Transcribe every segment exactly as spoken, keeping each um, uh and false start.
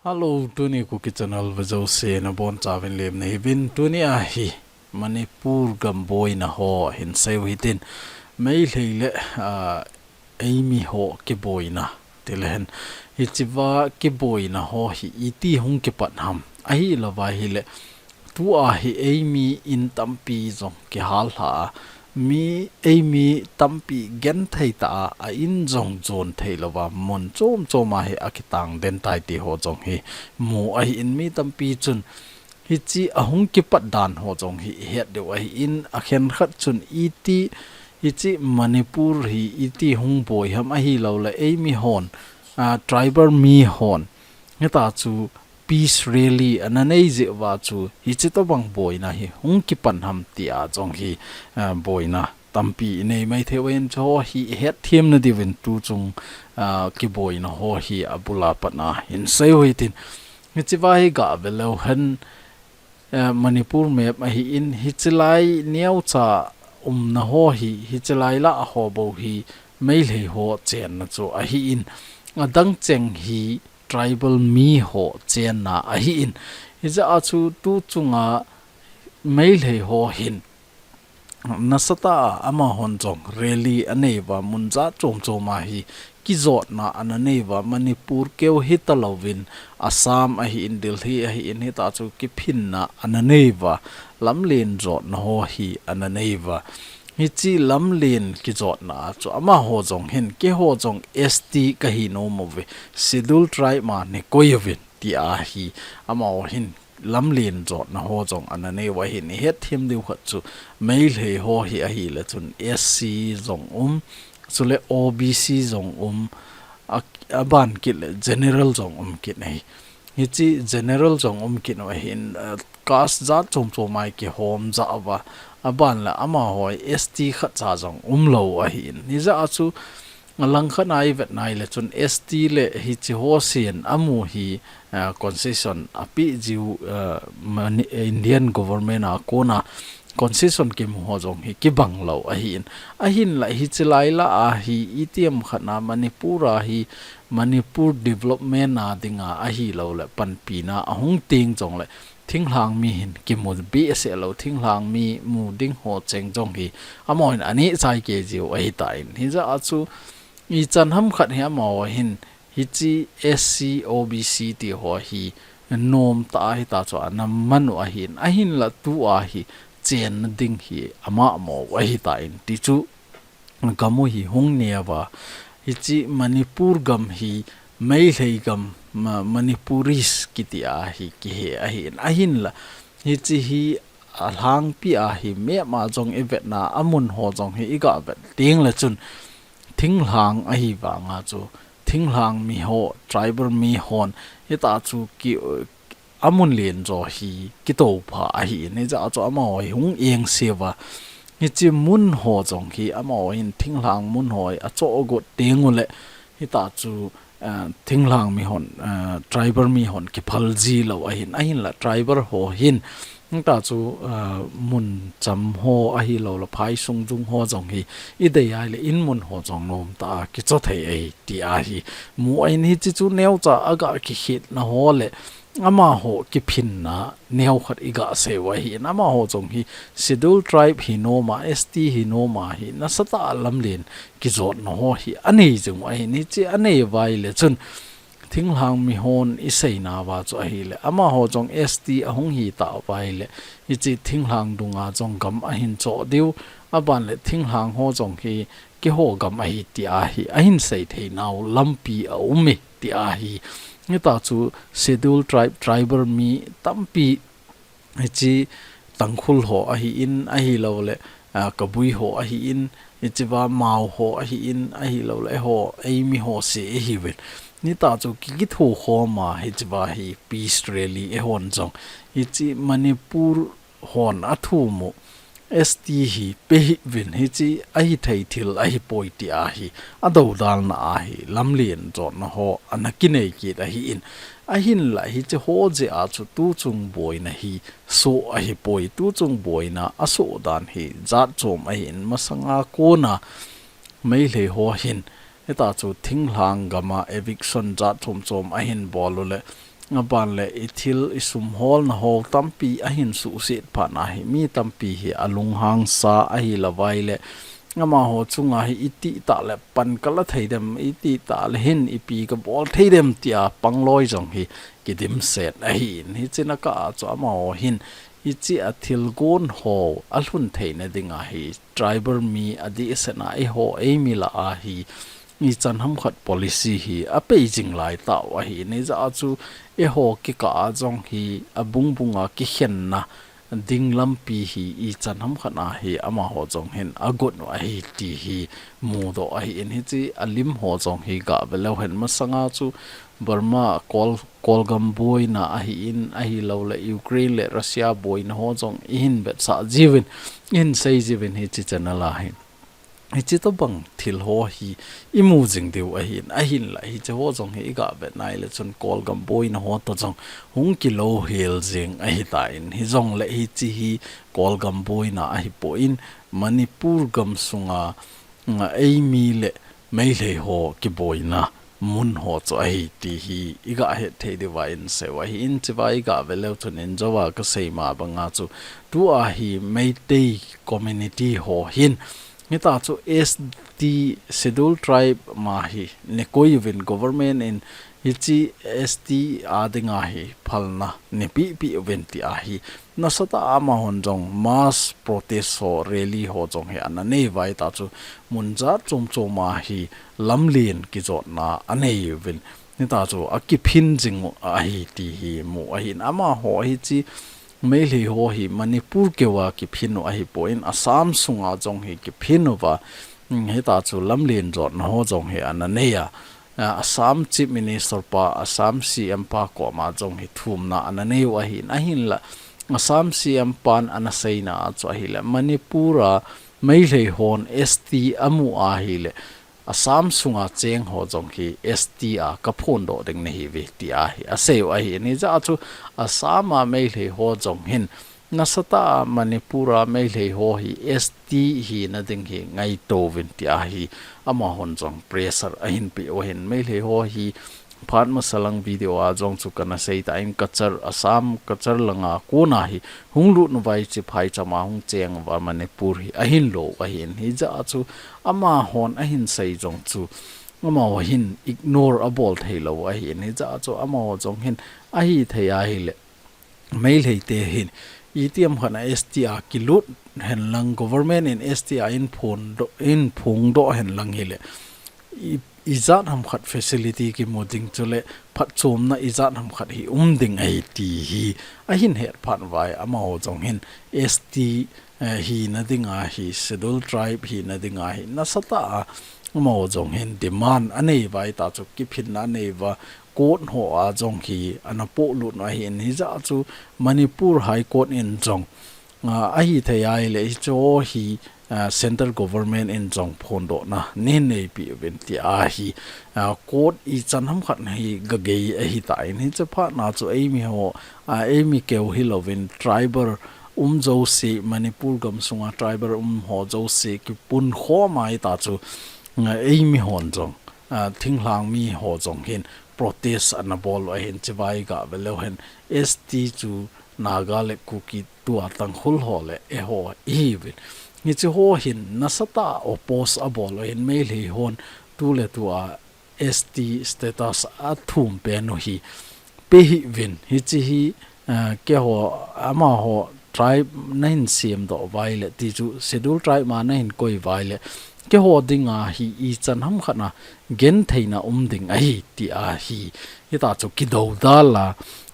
Hello, tuni Kuki Channel vejouse nabonchauvin lemna hiuvin. Tuni ahi Manipur gam boina ho hinseiu hitin, Meitei le, ah, eimi ho kiboina tile hen. Hichea kiboina ho hi iti hung kipat ham, ahilouva ahile tua hi eimi in tampi jong kihal lha a, mi eimi tampi genthei tah a, a in jong jon theilouva mun chom chom a hi akitang den tai ti ho jong hi mu ahin, mi tampi chun hiche ahung kipat dan ho jong hi ihet diu ahin, akhen khat chun iti, hiche Manipur hi iti hung boi ham ahilouleh eimi hon, ah, tribal mi hon hita chu peace rally ana nei jeh uva chu hiche tobang boina hi hung kipan ham tia jong hi, ah, boina tampi inei maithei uvin, chuho hi ihet themna diuvin tuchung, ah, kiboina ho hi abul a pat a hinseiu hitin. Hichea hi gah ve leu hen, eh, Manipur map ahin, hichelai neocha umna ho hi, hichelai lah ho bou hi Meitei ho chenna chu ahin, adang cheng hi tribal mi ho chenna ahin. Hijeh a chu tuchunga Meitei ho hin nasatah a amahon jong rally anei uva, mun jat chom chom a hi kijotna ana nei uva, Manipur keu hitalouvin Assam ahin, Delhi ahin, hita chu kiphinna ana nei uva, lamlen jotna ho hi ana nei uva. Hiche lamlen kijotna a chu amaho jong hin, keiho jong S T kahi nom uve, Scheduled Tribe ma neikoi uvin tia hi amaho hin lamlen jotna ho jong ana nei uva ahin, ihet them diu khat chu Meitei ho hi ahile chun S C jong um, chule O B C jong um, a, aban kit le General jong um kit ahi. Hiche General jong um kit u ahin, ah, caste jat chom chom a kihom jah uva, aban le amaho S T khatcha jong umlou ahin. Hijeh a chu alangkhat a ivet nai le chun S T le hiche ho sen amu hi, ah, concession apeh jiu, ah, Mani-, Indian government a kona concession kimu ho jong hi kibang lou ahin. Ahinla hichelai lah a hi itiham khat a Manipur a hi Manipur development a dinga ahilouleh panpina ahung teng jongle thinglhang mi hin kimu behseh lou, thinglhang mi mu ding ho cheng jong hi amahon aneh chai kei jiu ahitan. Hijeh a chu ichan ham khat hi amaho hin hiche S C, O B C ti ho hi nomtah a hita chu ana man u ahin, ahinla tua hi chenna ding hi amahmo u ahitan ti chu gam u hi hung neo uva, hiche Manipur gam hi Meitei gam, Ma-, Manipuris kiti a hi kihe ahin, ahinla hiche hi alhangpi a hi map a jong ivetna a mun ho jong hi igah vet teng le chun thinglhang ahi vanga chu thinglhang mi ho, tribal mi hon hita chu ki, amun len jo hi kitoupha ahin, hijeh a chu amaho hi hung engse uva, hiche mun ho jong hi amaho hin thinglhang mun ho hi achoh got teng uleh hita chu, eh, thinglhang mi hon, eh, tribal mi hon kiphal ji lou ahin, ahinla tribal ho hin hita chu, eh, mun cham ho ahilouleh phaisung dung ho jong hi idei ahile in mun ho jong nomtah a kichoh thei ahi ti ahi mu ahin, hiche chu neocha a gah kikhetna ho le amaho kiphinna neokhat igah seiu ahin, amaho jong hi Scheduled Tribe hi nom a, S T hi nom a hi nasatah a lamlen kijotna ho hi anei jing u ahin, hiche anei uva ahile chun thinglhang mi hon iseina uva chu ahile amaho jong S T ahung hita uva ahile hiche thinglhang dunga jong gam ahin choh diu, aban le thinglhang ho jong hi keiho gam ahi tia hi ahin sei theinau lampi aum e tia hi. Hita chu Scheduled Tribe, tribal mi tampi hiche Tangkhul ho ahin, ahilouleh, ah, Kabui ho ahin, hichea Mao ho ahin, ahilouleh eiho, eimi ho se ihiuvin. Hita chu ki, kithukhom a hichea hi peace rally eihon jong hiche Manipur hon athum u S T hi pehih uvin, hiche ahithei thil ahipoi tia hi adoudalna a hi lamlen jotna ho ana kinei kit ahin, ahinla hiche ho jeh a chu tuchung boina hi soh ahipoi, tuchung boina asoh dan hi jat chom ahin, masanga kona Meitei ho hin hita chu thinglhang gam a eviction jat chom chom ahin bol uleh Aban le i thil i sum holna ho tampi ahin suhset phat na hi mi tampi hi alunghang sa ahi lou vai le amaho chunga hi i tih tah le pan ka la thei dem, i tih tah le hin ipi ka bol thei dem tia pangloi jong hi kidimset ahi in. Hichi na kah a chu amaho hin hichi a thil gon ho alhun theina dinga hi tribal mi adeh sena eiho eimi lah a hi ichan ham khat policy hi apei jing lai tau ahi in. Hijeh a chu eiho kikah a jong hi abung bunga kikhenna ding lampi hi ichan ham khat a hi amaho jong hin agot u ahi ti hi mudoh ahi in. Hichi alim ho jong hi gah ve leu hen masanga chu Burma Kol, Kolgam boina ahi in, ahi lou le Ukraine le Russia boina ho jong i hin vetsah jiuvin, i hin sei jiuvin hichi channel a hin. Hichi tobang thil ho hi i mu jing diu ahi in, ahin la hichi ho jong hi i gah vet nai le chun Kolgam boina ho toh jong hung kilou hel jing ahi ta in, hijong le hichi hi Kolgam boina ahi poi in Manipur gam sunga, nga, eimi le Meitei ho kiboina mun ho chu ahi ti hi i gah het thei diu va in sei u ahi in. Hichi va i gah ve leu chun in jou a ka sei ma banga chu tua hi Meitei community ho hin hita chu S T Schedule Tribe ma hi nei koi uvin government in hichi S T a dinga hi phalna nei peh peh uvin ti ahi. Nasatah a amahon jong mass protest ho, rally ho jong hi ana nei uva, hita chu mun jat chom chom a hi lamlen kijotna anei uvin. Hita chu akiphin jing u ahi ti hi mu ahi in. Amaho hichi Meitei ho hi Manipur keu a kiphin u ahi poi in Assam sunga jong hi kiphin uva. Hmm, hita chu lamlen jotna ho jong hi ana nei a. A, Assam Chief Minister pa, Assam C M pa koma jong hi thumna ana nei u ahi in, ahin la Assam C M pan ana seina a chu ahi le Manipur a Meitei hon S T amu ahi le Assam sunga cheng ho jong hi S T a ka phondoh ding nahi uve ti ahi, asei u ahi in. Hijeh a chu Assam a Meitei ho jong hin nasatah a Manipur a Meitei ho hi S T hina ding hi ngaito uvin ti ahi, amahon jong pressure ahin pe u ahi in. Meitei ho hi phat masa lang video a jong chu kana sei ta in Cachar, Assam Cachar langa kona hi hung lut uva hichi phaicham a hung cheng uva Manipur hi ahin lo u ahi in. Hijeh a chu amahon ahin sei jong chu amaho hin ignore abol thei lou u ahi in. Hijeh a chu amaho jong hin ahithei ahi le Meitei te hin itiham khat a S T a kilut hen lang, government in S T a eihin phondoh, eihin phongdoh hen lang hi le i, ijat ham khat facility kimu ding, chule phatchomna ijat ham khat hi um ding ahi ti hi ahin het phat uva, amaho jong hin S T, eh, hina dinga hi, Schedule Tribe hina dinga hi nasatah a amaho jong hin demand anei uva, hita chu kiphinna anei uva, court ho a jong hi ana polut u ahi in. Hijeh a chu Manipur High Court in jong, a, ahithei ahi le hichi ho hi, a, central government in jong phondohna nei, nei peh uvin ti ahi, a, court ichan ham khat hi gagei ahi ta in. Hichi phat na chu eimi ho, a, eimi keu hi louvin tribal um jouse, Manipur gam sunga tribal um ho jouse kipunkhom a, hita chu, a, eimi hon jong, a, thinglhang mi ho jong hin protest ana bol u ahi in. Hichi va i gah ve leu hen S T chu Naga le Kuki, tua Tangkhul ho le eiho ihi uvin. Hichi ho hin nasatah a oppose abol u ahi in, Meitei hon tuletu a S T status athum pen u hi pe hih uvin. Hichi hi, eh, keiho, amaho tribe nahin semdoh uva ahi le, ti chu Schedule Tribe ma nahin koi uva ahi le, keiho dinga hi ichan ham khat a gentheina um ding ahi ti ahi. Hita chu kidoudal a,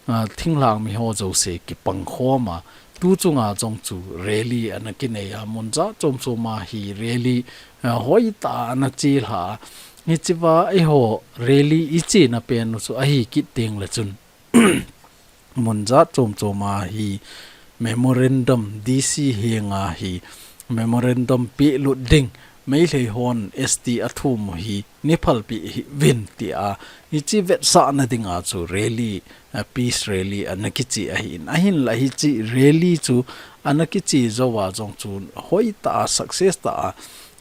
a, thinglhang mi ho jouse kipangkhom a, tu chunga jong chu rally ana kinei a, mun jat chom chom a hi rally, a, hoitah a ana chelha a. Hichi va eiho rally ichena pen u chu ahi kit teng le chun mun jat chom chom a hi memorandum, D C henga hi memorandum pelut ding, Meitei hon S T athum u hi nei phalpeh hih uvin tia hichi vetsahna dinga chu rally, a, peace rally ana kiche ahi in. Ahin la hichi rally chu ana kiche jou a jong chu hoitah a, success tah a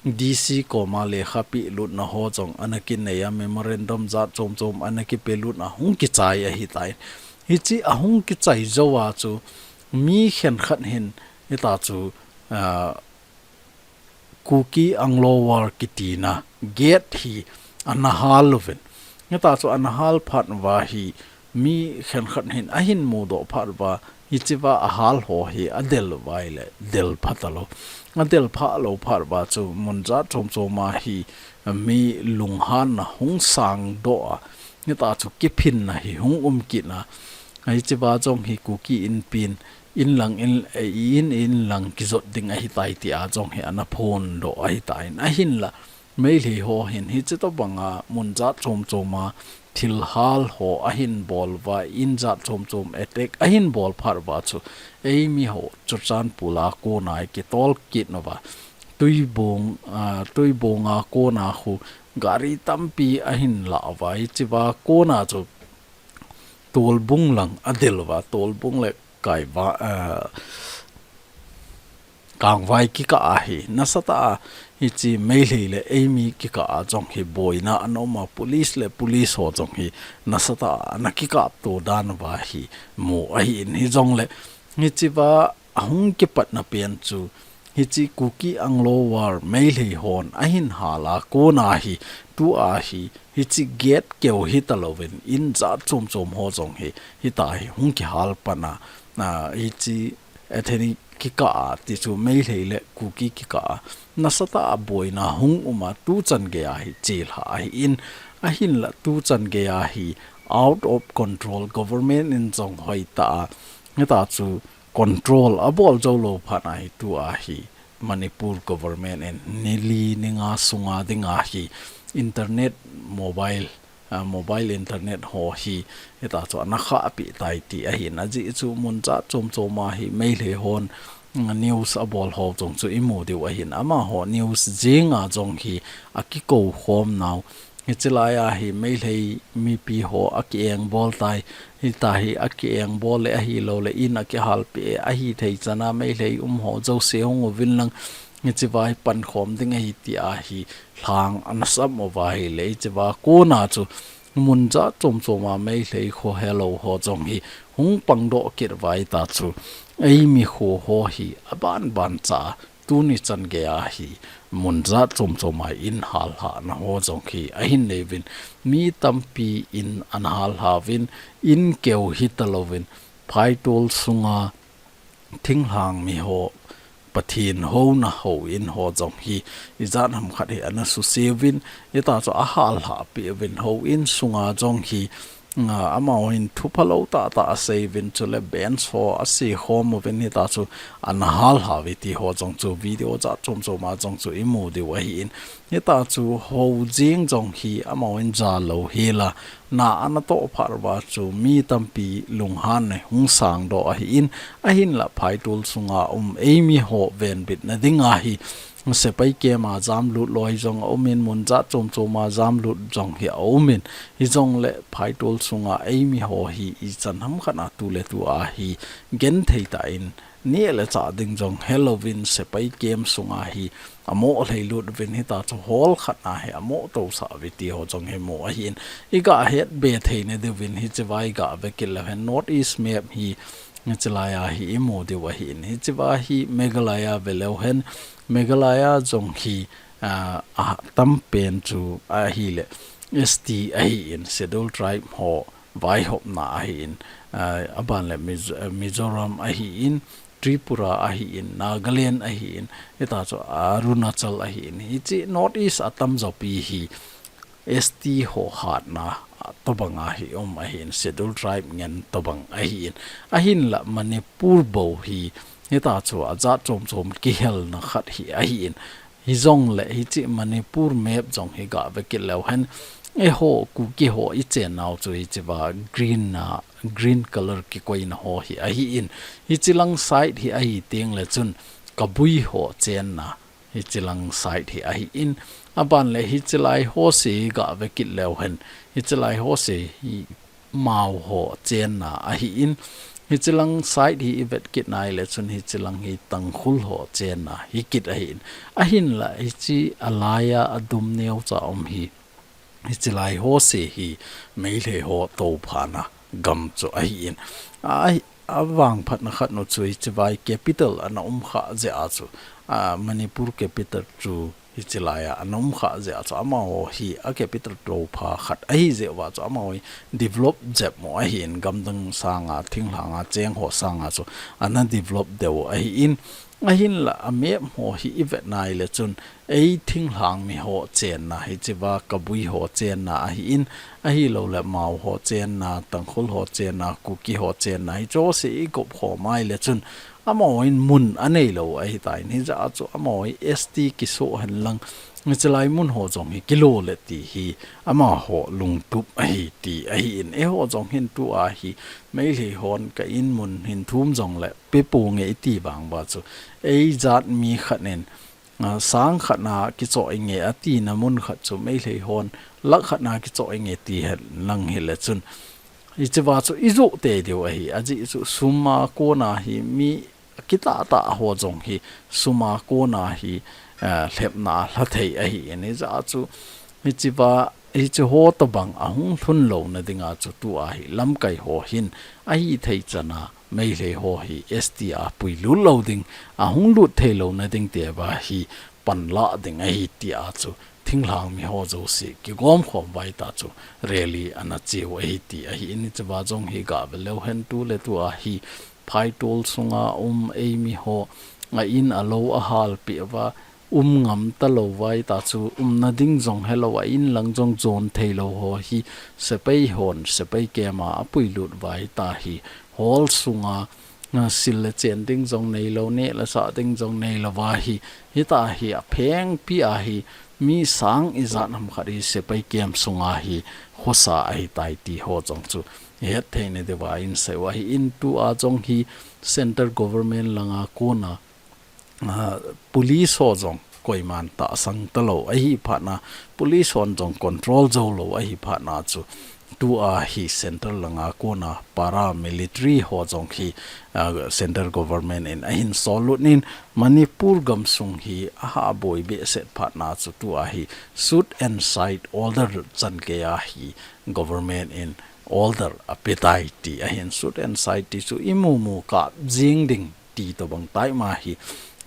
D C koma lekha pelutna ho jong ana kinei a, memorandum jat chom chom ana kipelut a hung kichai ahitai. Hichi ahung kichai jou a chu mi khenkhat hin hita chu, ah, Kuki Anglo War kitina gate hi ana hal uvin. Hita chu ana hal phat uva hi mi khenkhat hin ahin mudoh phat uva, hichiva ahal ho hi adel uva ahile del pha talou. Adel pha lou phat uva chu mun jat chom chom a hi mi lunghanna hung sangdoh a, hita chu kiphinna hi hung um kit a. Hichiva jong hi Kuki Inpin, inlang in, in, inlang kijot ding ahitai tia jong hi ana phondoh ahitan, ahinla Meitei ho hin hichi tobanga mun jat chom chom a thil hal ho ahin bol uva, in jat chom chom attack ahin bol phat uva chu eimi ho Churachandpur a kona kitol kit nauva, Tuibong, ah, Tuibong a kona khu gari tampi ahin la uva, hichiva kona chu Tolbung lang adel uva, Tolbung le Kaiva, ah, Kangvai kikah a hi nasatah a hichi Meitei le eimi kikah a jong hi boina ana um a, police le police ho jong hi nasatah a ana kikapto dan uva hi mu ahin, hijongle hichiva ahung kipatna pen chu hichi Kuki Anglo War Meitei hon ahin hal a kona hi, tua hi hichi gate keu hita louvin in jat chom chom ho jong hi hita hi hung kihal pan a, ah, hichi ethnic kikah a ti chu Meitei le Kuki kikah a nasatah a boina hung um a, tuchan gei a hi chelha ahin, ahinla tuchan gei a hi out of control, government in jong hoitah a hita chu control abol jou lou phat a hi tua hi Manipur government in ni li ni nga sunga dinga hi internet, mobile, ah, mobile internet ho hi hita chu ana khahpeh tai ti ahin, ajeh chu mun jat chom chom a hi Meitei hon, mm, news abol ho jong chu imu diu ahin, amaho news jeng a jong hi akikou khom nau. Hichi lai a hi Meitei mipi ho akieng bol tai, hita hi akieng bol le ahilou le in akihal peh e, ahithei chan a Meitei um ho jouse hung uvin lang, hichiva hi pankhom ding ahi tia hi lhang ana sam uva ahile, hichiva kona chu mun jat chom chom a Meitei kho helou ho jong hi hung pangdoh kit uva hita chu eimi kho ho hi aban ban cha a tuni chan gei a hi mun jat chom chom a in hal lhahna ho jong hi ahin nei uvin, mi tampi in ana hal lha uvin, in keu hita louvin, phaitol sunga thinglhang mi ho, Pathen houna houin ho jong hi ijat ham khat hi ana suse uvin, hita chu ahal lhah peh uvin, houin sunga jong hi, ah, amaho hin thu phalou tah tah asei uvin, chule bench ho ase khom uvin, hita chu ana hal lha uve ti ho jong chu video jat chom chom a jong chu imu diu ahin, hita chu hou jeng jong hi amaho hin jalou hel a, na ana toh phat uva chu mi tampi lunghan le hung sangdoh ahin, ahinla phaitol sunga um eimi ho venbitna dinga hi sepai camp a jamlut loi jong aumin, mun jat chom chom a jamlut jong hi aumin, hijongle phaitol sunga eimi ho hi ichan ham khat a tu le tu a hi genthei tah in neh le chah ding jong helouvin sepai camp sunga hi amoh lheilut uvin, hita chu hol khat a hi amoh tousah uve ti ho jong hi mu ahin, iga het be thei nadiuvin hichiva iga ve kit leu hen North East map hi hichi lai a hi imu diu ahin, hichiva hi Meghalaya ve leu hen, Meghalaya jong hi, ah, atam pen chu ahile S T ahin, Scheduled Tribe ho vaihopna ahin, ah, aban le Mizo-, Mizoram ahin, Tripura ahin, Nagaland ahin, hita chu Arunachal ahin, hichi North East atamjo pi hi S T ho hatna tobang a hi um ahin, Scheduled Tribe ngen tobang ahin, ahinla Manipur bou hi hita chu ajat chom chom kihelna khat hi ahin, hijongle hichi Manipur map jong hi ga ve kit leu hen, eiho Kuki ho ichen nau chu hichiva green na, green color kikoina ho hi ahin, hichi lang side hi ahi teng le chun Kabui ho chenna hichi lang side hi ahin, aban le hichi lai ho se ga ve kit leu hen, hichi lai ho se hi Mao ho chenna ahin, Hichilang side hi i vet kit nai le chun hichilang hi Tangkhul ho chenna hi kit ahin. Ahinla hichi alaiya adum neocha um hi, hichi lai ho se hi Meitei ho tophana gam chu ahin. A, avangphatna khat nu chu hichi vai capital ana um kha jeh a chu, a, Manipur capital chu hichi laiya ana um kha jeh a chu amaho hi a capital topha khat ahi jeh uva chu amaho hi develop jep mo ahin, gamdang sanga thinglhanga cheng ho sanga chu ana develop deu ahin. Ahinla a map ho hi i vet nai le chun ei thinglhang mi ho chenna hichi va Kabui ho chenna ahin, ahilou le Mao ho chenna, Tangkhul ho chenna, Kuki ho chenna hicho se i gop khom mai le chun amaho in mun anei lou ahitan, hijeh a chu amaho hi S T kisoh henlang hichi lai mun ho jong hi kilo le ti hi amaho lungtup ahi ti ahin. Eiho jong hin tua hi Meitei hon ka in mun hin thum jong le pe ponge i ti vang uva chu ei jat mi khat nin, a, sang khat na kichoh inge ati na mun khat chu Meitei hon lakh khat na kichoh inge ti henlang hile chun hichi va chu i joh tei diu ahi. Ajeh chu sum a kona hi mi kitah tah ho jong hi sum a kona hi, eh, lhepna lha thei ahin, hijeh a chu hichi va hichi ho tobang ahung lhun louna dinga chu tua hi lamkai ho hin ahithei chana Meitei ho hi S T a puilut lou ding, ahung lut thei louna ding tia hi panla ding ahi tia chu thinglhang mi ho jouse kigom khom uva hitia chu rally ana cheu ahi ti ahin. Hichi va jong hi ga vet leu hen tu le tua hi phaitol sunga um eimi ho a in a lou a halpeh uva um ngam talou uva hitia chu umna ding jong helou a in lang jong jon thei lou ho hi sepai hon sepai camp a apuilut uva hitia hi hall sunga, a, sil le chen ding jong neilou, neh le sah ding jong neilou uva hi, hitia hi aphengpi a hi mi sang ijat ham khat hi sepai camp sunga hi khosa ahitai ti ho jong chu i hetthei na diuva in sei u ahin. Tua jong hi centre government langa kona, a, police ho jong koiman tahsan talou ahi phatna, police hon jong control jou lou ahi phatna chu tua hi centre langa kona paramilitary ho jong hi, a, centre government in ahin sollut in Manipur gamsung hi aha boi behseh phatna chu tua hi shoot and sight order chan geiya hi government in order apetai ti ahin. Shoot and sight ti chu imu mu kap jing ding ti tobang taima hi,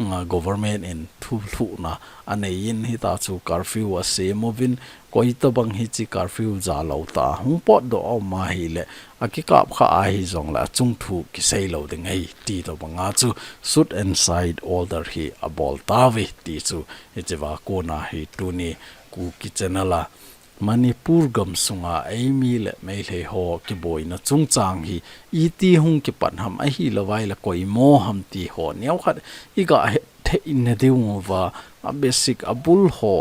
a, government in thulhuhna anei in hitia chu curfew asem uvin, koi tobang hichi curfew jalou tah a hung potdoh a um ahile akikap kha ahi jongle achung thu kisei lou ding ahi ti tobanga chu shoot and sight order hi abol tauve ti chu hichi va kona hi tuni Kuki channel a Manipur gamsunga eimi le Meitei ho kiboina chungchang hi iti hung kipan ham ahilou vai le koimo ham ti ho neokhat i ga hetthei na diu uva, a basic a bul ho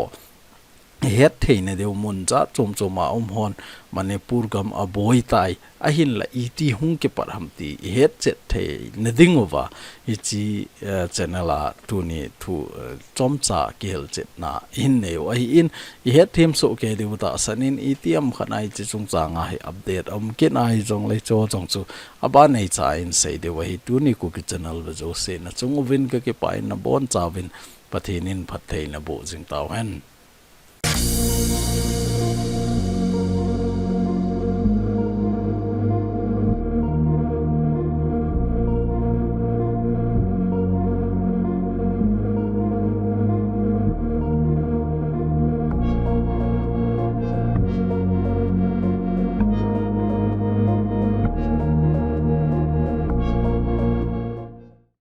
i hetthei na diu mun jat chom chom a um hon Manipur gam aboi tai, ahinla iti hung kipat ham ti i hetchet thei na ding uva, hichi, eh, channel a tuni thu, eh, chomcha kihilchetna i hin nei u ahin, i hetthem soh kei diu tahsan in, iti ham khat a hichi chungchang a hi update aum kit ahi jongle hicho jong chu aban neicha in sei diu ahi. Tuni Kuki channel ve jouse nachung uvin kakipah in nabonchauvin Pathen in phatthei naboh jing tauhen.